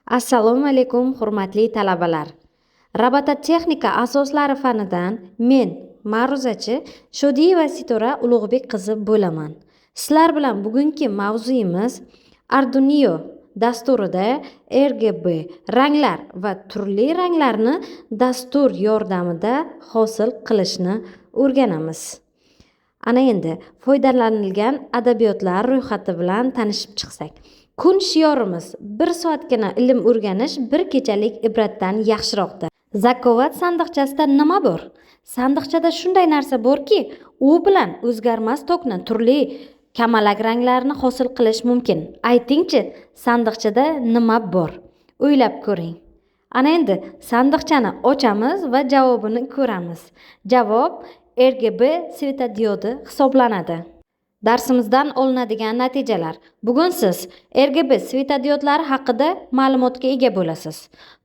Assalomu alaykum, hurmatli talabalar! Robototexnika asoslari fanidan men, ma'ruzachi Shodiyeva Sitora Ulug'bek qizi bo'laman. Sizlar bilan bugungi mavzuyimiz Arduino dasturida RGB ranglar va turli ranglarni dastur yordamida hosil qilishni o'rganamiz. Ana endi foydalanilgan adabiyotlar ro'yxati bilan tanishib chiqsak. Kun shiorimiz: bir soatgina ilm o'rganish bir kechalik ibratdan yaxshiroqdir. Zakovat sandiqchasida nima bor? Sandiqchada shunday narsa borki, u bilan o'zgarmas tokni turli kamalak ranglarni hosil qilish mumkin. Aytingchi, sandiqchada nima bor? O'ylab ko'ring. Ana endi sandiqchani ochamiz va javobini ko'ramiz. Javob RGB svetodiodi hisoblanadi. Darsimizdan olinadigan natijalar. Bugun siz RGB svetodiodlari haqida ma'lumotga ega bo'lasiz.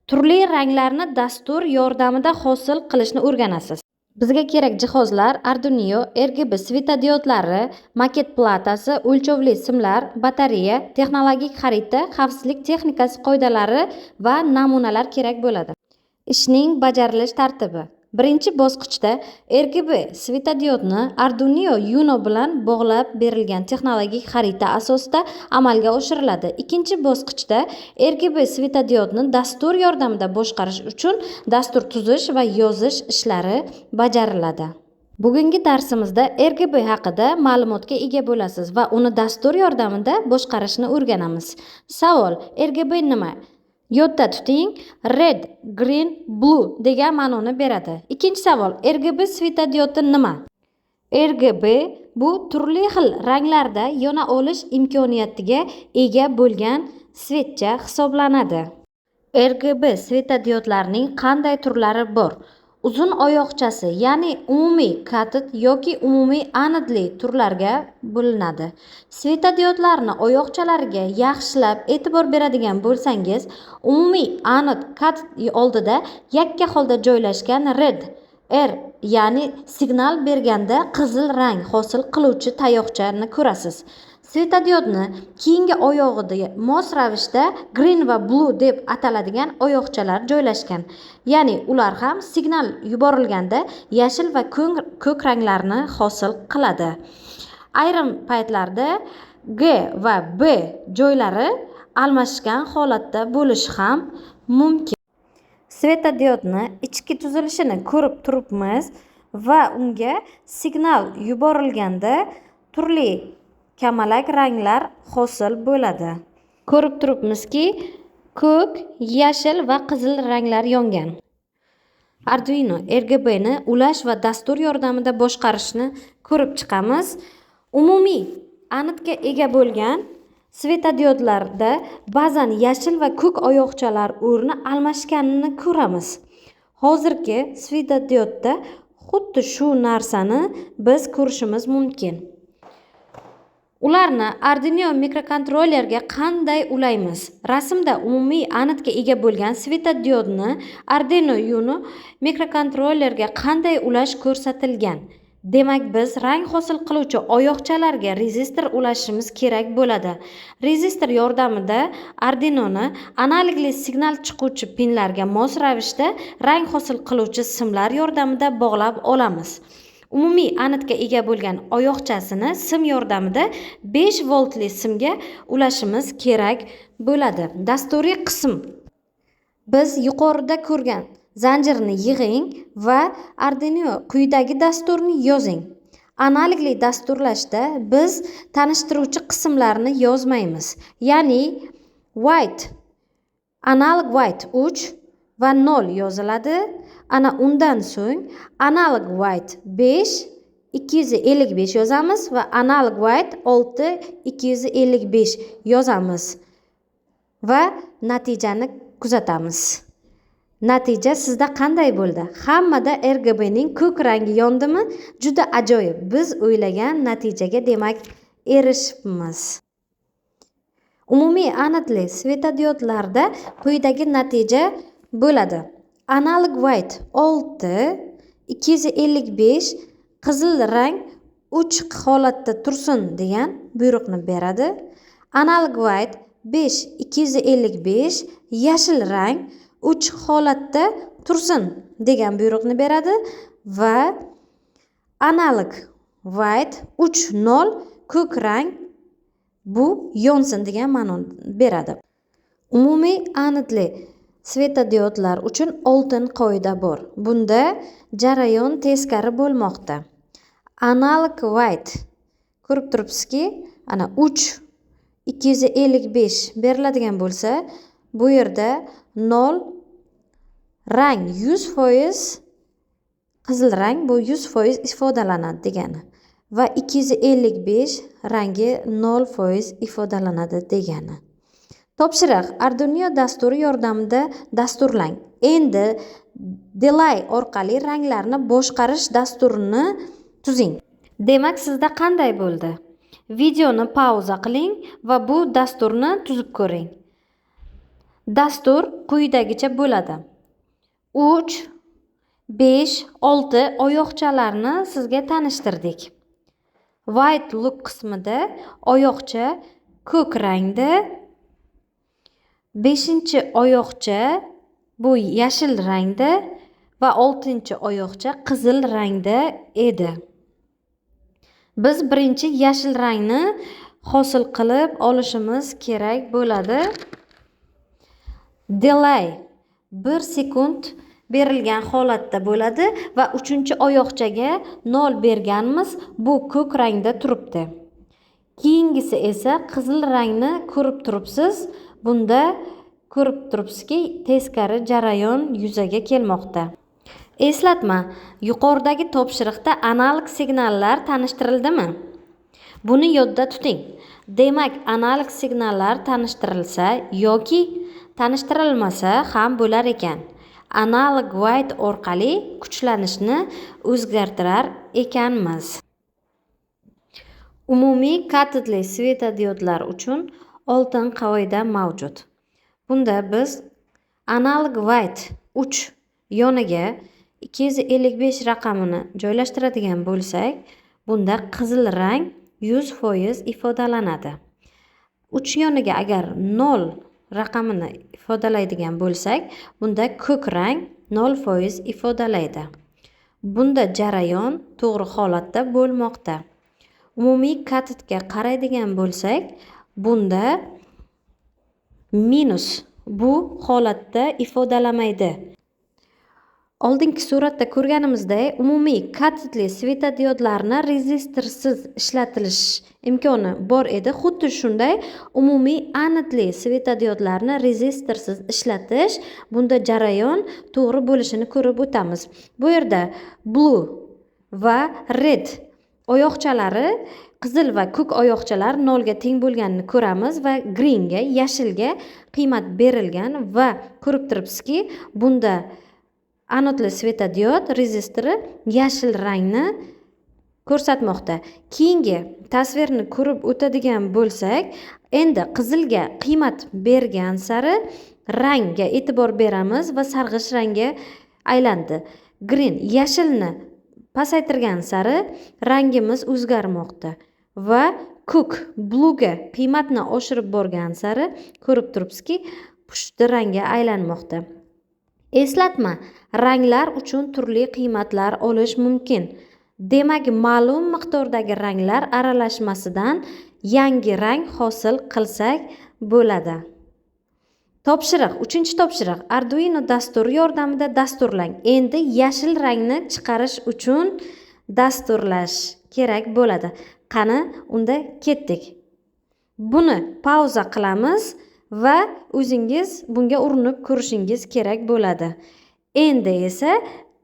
Turli ranglarni dastur yordamida hosil qilishni o'rganasiz. Bizga kerak jihozlar: Arduino, RGB svetodiodlari, maket platasi, o'lchovli simlar, batareya, texnologik xarita, xavfsizlik texnikasi qoidalari va namunalar kerak bo'ladi. Ishning bajarilish tartibi. Birinchi bosqichda RGB svetodiodni Arduino Uno bilan bog'lab berilgan texnologik xarita asosida amalga oshiriladi. Ikkinchi bosqichda RGB svetodiodni dastur yordamida boshqarish uchun dastur tuzish va yozish ishlari bajariladi. Bugungi darsimizda RGB haqida ma'lumotga ega bo'lasiz va uni dastur yordamida boshqarishni o'rganamiz. Savol: RGB nima? Yodda tuting, red, green, blue degan ma'noni beradi. Ikkinchi savol: RGB svetodiodi nima? RGB bu turli xil ranglarda yona olish imkoniyatiga ega bo'lgan svetcha hisoblanadi. RGB svetodiodlarining qanday turlari bor? Uzun oyoqchasi, ya'ni umumiy katod yoki umumiy anodli turlarga bo'linadi. Svetodiodlarni oyoqchalariga yaxshilab e'tibor beradigan bo'lsangiz, umumiy anod katod oldida yakka holda joylashgan red R, ya'ni signal berganda qizil rang hosil qiluvchi tayoqchani ko'rasiz. Svetodiodni keyingi oyog'ida mos ravishda green va blue deb ataladigan oyoqchalar joylashgan. Ya'ni ular ham signal yuborilganda yashil va ko'k ranglarni hosil qiladi. Ayrim paytlarda G va B joylari almashgan holatda bo'lishi ham mumkin. Svetodiodni ichki tuzilishini ko'rib turibmiz va unga signal yuborilganda turli kamalak ranglar hosil bo'ladi. Ko'rib turibmizki, ko'k, yashil va qizil ranglar yongan. Arduino RGB ni ulash va dastur yordamida boshqarishni ko'rib chiqamiz. Umumiy anodga ega bo'lgan svetodiodlarda ba'zan yashil va ko'k oyoqchalar o'rni almashganini ko'ramiz. Hozirgi svetodiodda xuddi shu narsani biz ko'rishimiz mumkin. Ularni Arduino mikrokontrollerga qanday ulaymiz? Rasmda umumiy anodga ega bo'lgan svetodiodni Arduino Uno mikrokontrollerga qanday ulash ko'rsatilgan. Demak, biz rang hosil qiluvchi oyoqchalarga rezistor ulashimiz kerak bo'ladi. Rezistor yordamida Arduinoni analogli signal chiquvchi pinlarga mos ravishda rang hosil qiluvchi simlar yordamida bog'lab olamiz. Umumiy anodga ega bo'lgan oyoqchasini sim yordamida 5 voltli simga ulashimiz kerak bo'ladi. Dasturiy qism. Biz yuqorida ko'rgan zanjirni yig'ing va Arduino quyidagi dasturni yozing. Analogli dasturlashda biz tanishtiruvchi qismlarni yozmaymiz. Ya'ni write, analog write 3 va 0 yoziladi. Ana undan so'ng analog write 5 255 yozamiz va analog write 6 255 yozamiz va natijani kuzatamiz. Natija sizda qanday bo'ldi? Hammada RGB ning ko'k rangi yondimi? Juda ajoyib. Biz o'ylagan natijaga demak erishibmiz. Umumiy anodli svetodiodlarda quyidagi natija bo'ladi. Analog write 6 255 qizil rang o'chiq holatda tursin degan buyruqni beradi. Analog write 5 255 yashil rang o'chiq holatda tursin degan buyruqni beradi va analog write 3 0 ko'k rang bu yonsin degan ma'noni beradi. Umumiy anodli svetodiodlar uchun oltin qoida bor. Bunda jarayon teskari bo'lmoqda. Analog write ko'rib turibsizki, ana 3 255 beriladigan bo'lsa, bu yerda 0 rang 100% qizil rang, bu 100% ifodalanadi degani va 255 rangi 0% ifodalanadi degani. Topshiriq: Arduino dasturi yordamida dasturlang. Endi delay orqali ranglarni boshqarish dasturini tuzing. Demak, sizda qanday bo'ldi? Videoni pauza qiling va bu dasturni tuzib ko'ring. Dastur quyidagicha bo'ladi. 3 5 6 oyoqchalarni sizga tanishtirdik. White look qismida oyoqcha ko'k rangda, 5-oyoqcha bu yashil rangda va 6-oyoqcha qizil rangda edi. Biz birinchi yashil rangni hosil qilib olishimiz kerak bo'ladi. Delay 1 sekund berilgan holatda bo'ladi va 3-oyoqchaga 0 berganmiz, bu ko'k rangda turibdi. Keyingisi esa qizil rangni ko'rib turibsiz. Bunda ko'rib turibsizki, teskari jarayon yuzaga kelmoqda. Eslatma: yuqoridagi topshiriqda analog signallar tanishtirildimi? Buni yodda tuting. Demak, analog signallar tanishtirilsa yoki tanishtirilmasa ham bo'lar ekan. Analog write orqali kuchlanishni o'zgartirar ekanmiz. Umumiy katodli svetodiodlar uchun oltin qoida mavjud. Bunda biz analog write 3 yoniga 255 raqamini joylashtiradigan bo'lsak, bunda qizil rang 100% ifodalanadi. 3 yoniga agar 0 raqamini ifodalaydigan bo'lsak, bunda ko'k rang 0% ifodalaydi. Bunda jarayon to'g'ri holatda bo'lmoqda. Umumiy katodga qaraydigan bo'lsak, bunda minus bu holatda ifodalamaydi. Oldingi suratda ko'rganimizdek, umumiy katodli svetodiodlarni rezistorsiz ishlatilish imkoni bor edi. Xuddi shunday umumiy anodli svetodiodlarni rezistorsiz ishlatish, bunda jarayon to'g'ri bo'lishini ko'rib o'tamiz. Bu yerda blue va red oyoqchalari, qizil va ko'k oyoqchalar 0 ga teng bo'lganini ko'ramiz va greenga, yashilga qiymat berilgan va ko'rib turibsizki, bunda anodli svetodiod rezistori yashil rangni ko'rsatmoqda. Keyingi tasvirni ko'rib o'tadigan bo'lsak, endi qizilga qiymat bergan sari rangga e'tibor beramiz va sarg'ish rangga aylandi. Green, yashilni pasaytirgan sari rangimiz o'zgarmoqda va ko'k, bluega qiymatni oshirib borgan sari ko'rib turibsizki, pushti rangga aylanmoqda. Eslatma: ranglar uchun turli qiymatlar olish mumkin. Demak, ma'lum miqdordagi ranglar aralashmasidan yangi rang hosil qilsak bo'ladi. Topshiriq, 3-topshiriq. Arduino dasturi yordamida dasturlang. Endi yashil rangni chiqarish uchun dasturlash kerak bo'ladi. Qani, unda ketdik. Buni pauza qilamiz va o'zingiz bunga urinib ko'rishingiz kerak bo'ladi. Endi esa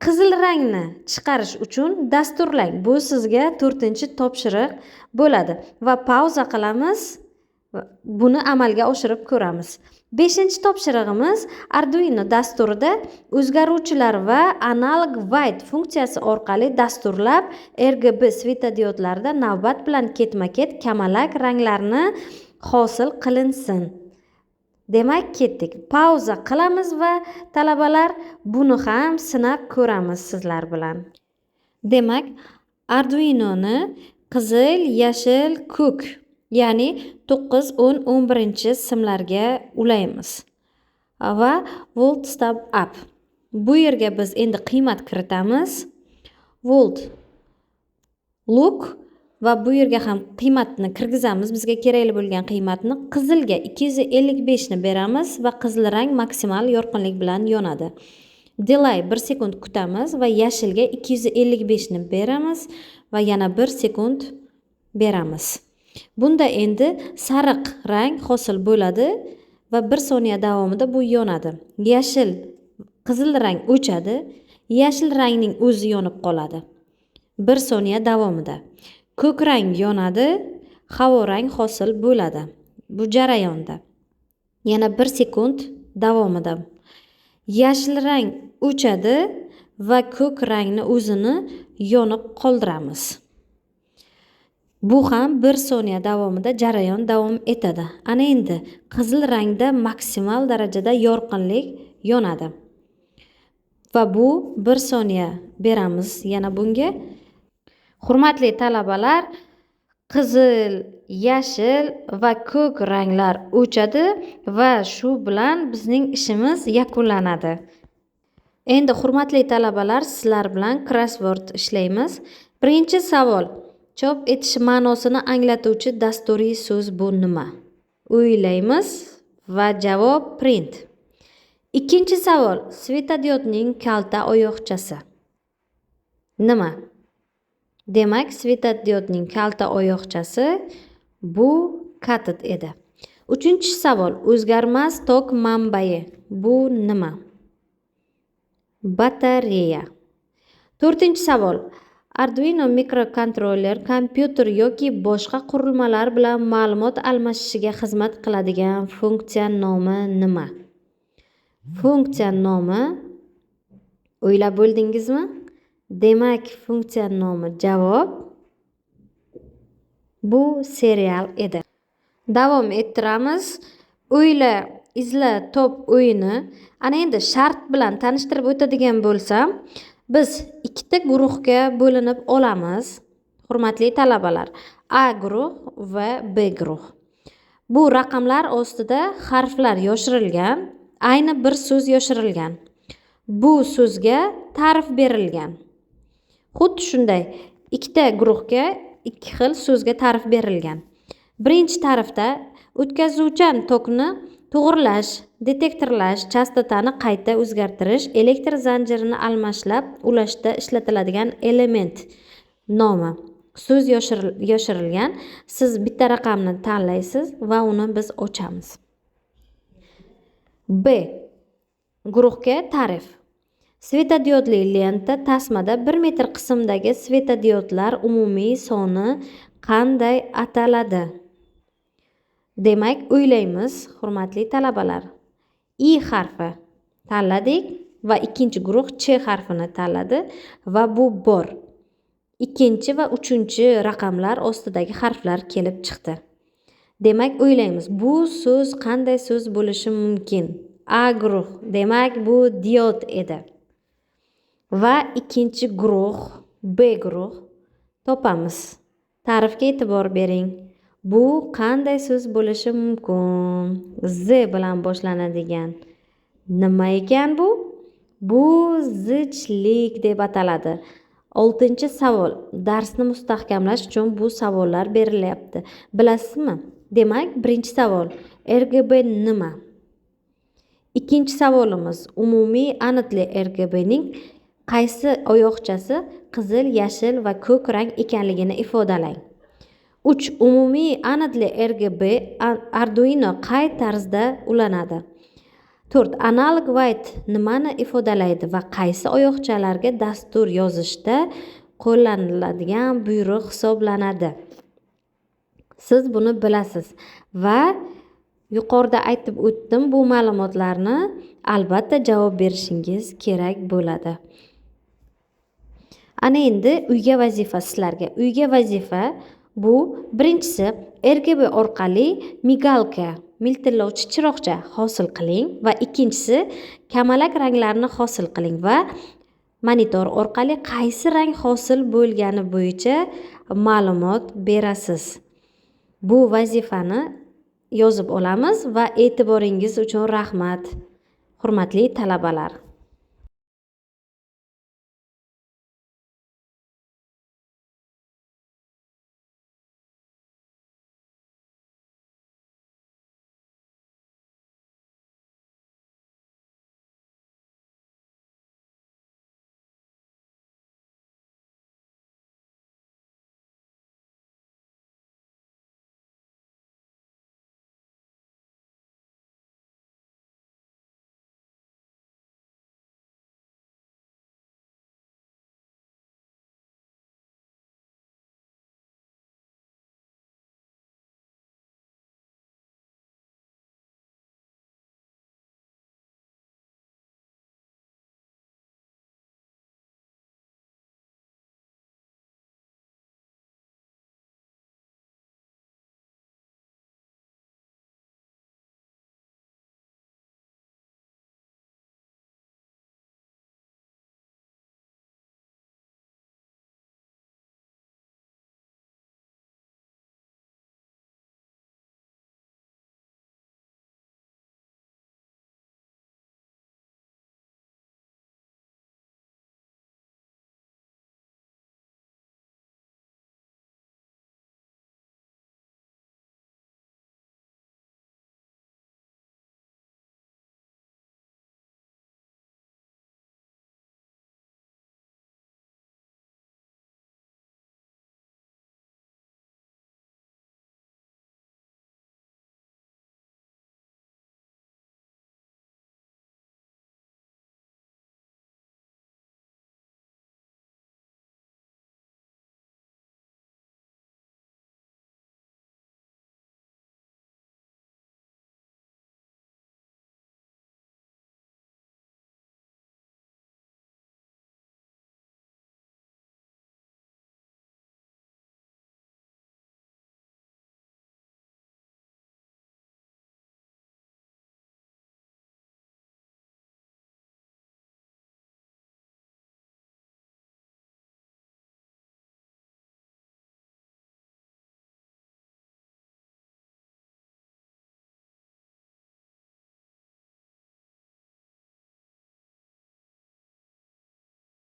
qizil rangni chiqarish uchun dasturlang. Bu sizga 4-topshiriq bo'ladi va pauza qilamiz. Buni amalga oshirib ko'ramiz. 5-topshirig'imiz Arduino dasturida o'zgaruvchilar va analog write funksiyasi orqali dasturlab RGB svetodiodlarda navbat bilan ketma-ket kamalak ranglarni hosil qilinsin. Demak, ketdik. Pauza qilamiz va talabalar buni ham sinab ko'ramiz sizlar bilan. Demak, Arduinoni qizil, yashil, ko'k Ya'ni 9, 10, 11 simlarga ulaymiz. Va volt step up. Bu yerga biz endi qiymat kiritamiz. Volt look va bu yerga ham qiymatni kirgizamiz. Bizga kerakli bo'lgan qiymatni qizilga 255 ni beramiz va qizil rang maksimal yorqinlik bilan yonadi. Delay 1 sekund kutamiz va yashilga 255 ni beramiz va yana 1 sekund beramiz. Bunda endi sariq rang hosil bo'ladi va 1 soniya davomida bu yonadi. Yashil, qizil rang o'chadi, yashil rangning o'zi yonib qoladi 1 soniya davomida. Ko'k rang yonadi, havo rang hosil bo'ladi. Bu jarayonda yana 1 sekund davomida yashil rang o'chadi va ko'k rangni o'zini yoniq qoldiramiz. Bu ham 1 soniya davomida jarayon davom etadi. Ana endi qizil rangda maksimal darajada yorqinlik yonadi. Va bu 1 soniya beramiz yana bunga. Hurmatli talabalar, qizil, yashil va ko'k ranglar o'chadi va shu bilan bizning ishimiz yakunlanadi. Endi hurmatli talabalar, sizlar bilan crossword ishlaymiz. Birinchi savol. Chop etish ma'nosini anglatuvchi dasturiy so'z bu nima? O'ylaymiz va javob print. Ikkinchi savol. Svetodiodning kalta oyoqchasi nima? Demak, svetodiodning kalta oyoqchasi bu katod edi. Uchinchi savol. O'zgarmas tok manbai bu nima? Batareya. To'rtinchi savol. Arduino mikrokontroller kompyuter yoki boshqa qurilmalar bilan ma'lumot almashishiga xizmat qiladigan funksiya nomi nima? Funksiya nomi o'ylab bo'ldingizmi? Demak, funksiya nomi javob bu serial edi. Davom ettiramiz. O'yla, izla, top o'yini. Ana endi shart bilan tanishtirib o'tadigan bo'lsam, biz ikkita guruhga bo'linib olamiz, hurmatli talabalar. A guruh va B guruh. Bu raqamlar ostida harflar yoshirilgan, ayni bir so'z yoshirilgan. Bu so'zga ta'rif berilgan. Xuddi shunday ikkita guruhga ikki xil so'zga ta'rif berilgan. Birinchi ta'rifda o'tkazuvchan tokni to'g'rilash, detektorlash, chastotani qayta o'zgartirish, elektr zanjirini almashlab ulashda ishlatiladigan element nomi. So'z yoshirilgan. Siz bitta raqamni tanlaysiz va uni biz ochamiz. B guruhga ta'rif. Svetodiodli lenta tasmada 1 metr qismdagi svetodiodlar umumiy soni qanday ataladi? Demak, o'ylaymiz, hurmatli talabalar. I harfi tanladik va ikkinchi guruh Ch harfini tanladi va bu bor. Ikkinchi va uchinchi raqamlar ostidagi harflar kelib chiqdi. Demak, o'ylaymiz, bu so'z qanday so'z bo'lishi mumkin? A guruh, demak, bu diod edi. Va ikkinchi guruh, B guruh topamiz. Ta'rifga e'tibor bering. Bu qanday so'z bo'lishi mumkin? Z bilan boshlanadigan. Nima ekan bu? Bu zichlik deb ataladi. 6-savol. Darsni mustahkamlash uchun bu savollar berilyapti. Bilasizmi? Demak, birinchi savol. RGB nima? Ikkinchi savolimiz. Umumiy anodli RGBning qaysi oyoqchasi qizil, yashil va ko'k rang ekanligini ifodalang. 3. Umumiy anodli RGB Arduino qay tarzda ulanadi? 4. Analog write nimani ifodalaydi va qaysi oyoqchalarga dastur yozishda qo'llaniladigan buyruq hisoblanadi? Siz buni bilasiz va yuqorida aytib o'tdim, bu ma'lumotlarni albatta javob berishingiz kerak bo'ladi. Ana endi uyga vazifa sizlarga. Uyga vazifa bu birinchisi RGB orqali migalka, miltillovchi chiroqcha hosil qiling va ikkinchisi kamalak ranglarni hosil qiling va monitor orqali qaysi rang hosil bo'lgani bo'yicha ma'lumot berasiz. Bu vazifani yozib olamiz va e'tiboringiz uchun rahmat, hurmatli talabalar.